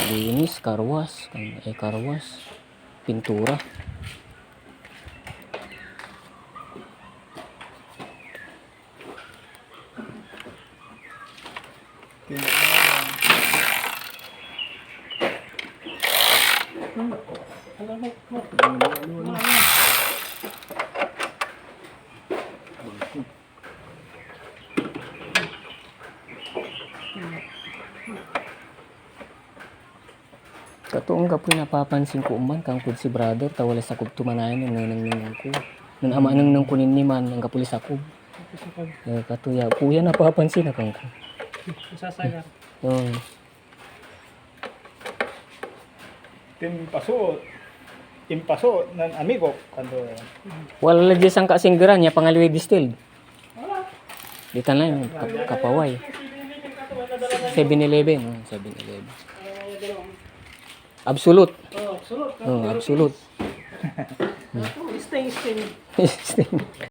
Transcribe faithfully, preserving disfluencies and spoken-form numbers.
Linis, car wash, kan-, eh, car wash, pintura. Kato anggapoy napapansin ko man, kuankod si brother, ta walay sakop to manaya nen nanengneng ko. Nen ama, nengneng ko nin niman, anggapo lay sakop. Eh, kato ya, kuya, napapansin a kuanko. Nasasagar. Oo. Timpaso, timpaso nen amigo, kuanto. Wala la diay sangkasinggeran ya pangaliway distilled. Ditan lang yung kap-, kapaway. Seven Eleven, oh, Seven Eleven. Absolut. Oh, absolut. Oh, absolut. Sting, sting. Sting.